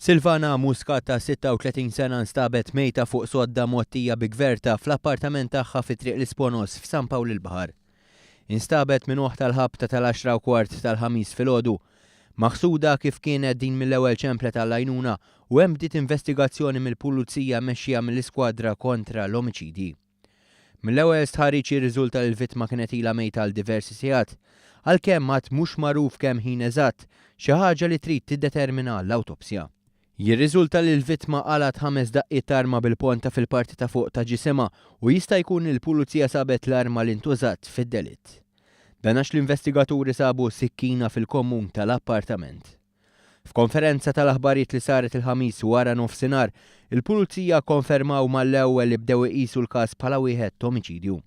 Silvana Muscat ta' 36 sena nstabet mejta fuq sodda mgħottija bi gverta fl-appartament tagħha fi Triq l-Isponos f'San Pawl il-Baħar. Instabet minn oħtha l-ħabta tal-għaxra u kwart tal-Ħamis filgħodu. Maħsuda kif kienet din mill-ewwel ċemplet għall-għajnuna u hemm bdiet investigazzjoni mill-Pulizija mmexxija mill-Iskwadra kontra l-Omiċidji. Mill-ewwel stħarriġ jirriżulta li l-vittma kienet ilha mejta għal diversi sigħat, għalkemm għad mhux magħruf kemm ħin eżatt, xi ħaġa li trid tiddetermina l-awtopsja. Jirriżulta li l-vittma qalgħet ħames daqqiet t'arma bil-ponta fil-parti ta' fuq ta' ġisimha u jista' jkun li l-Pulizija sabet l-arma li ntużat fid-delitt. Dan għax l-investigaturi sabu sikkina fil-komun tal-appartament. F'konferenza tal-aħbarijiet li saret il-Ħamis wara nofsinhar, il-Pulizija kkonfermaw mal-ewwel li bdew iqisu l-każ bħala wieħed t'omiċidju.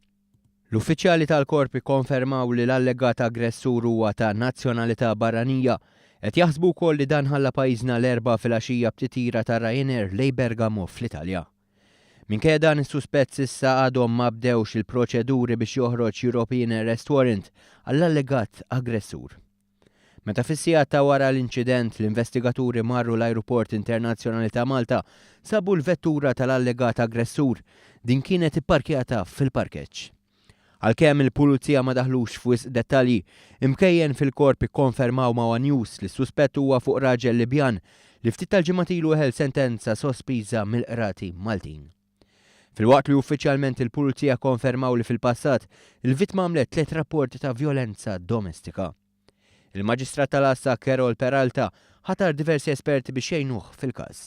L-uffiċjali tal-Korp ikkonfermaw li l-allegat aggressur huwa ta' nazzjonalità barranija. Qed jaħsbu wkoll li dan ħalla pajjiżna l-Erbgħa filgħaxija b'titjira ta' Ryanair lejn Bergamo fl-Italja. Minkejja dan is-suspett s'issa għadhom ma bdewx il-proċeduri biex joħroġ European Arrest Warrant għall-allegat aggressur. Meta fis-sigħat ta' wara l-inċident l-investigaturi marru l-Ajruport Internazzjonali ta' Malta sabu l-vettura tal-allegat aggressur. Din kienet ipparkjata fil-parkeġġ. Għalkemm il-Pulizija ma daħlux f'wisq dettalji, imkejjen fil-Korp ikkonfermaw ma' one News li s-suspett huwa fuq raġel Libjan li ftit tal-ġimgħat ilu weħel sentenza sospiża mill-Qrati Maltin. Filwaqt li uffiċjalment il-Pulizija kkonfermaw li fil-passat il-vittma għamlet tliet rapporti ta' vjolenza domestika. Il-Maġistrat tal-Għassa Carol Peralta ħatar diversi esperti biex jgħinuh fil-każ.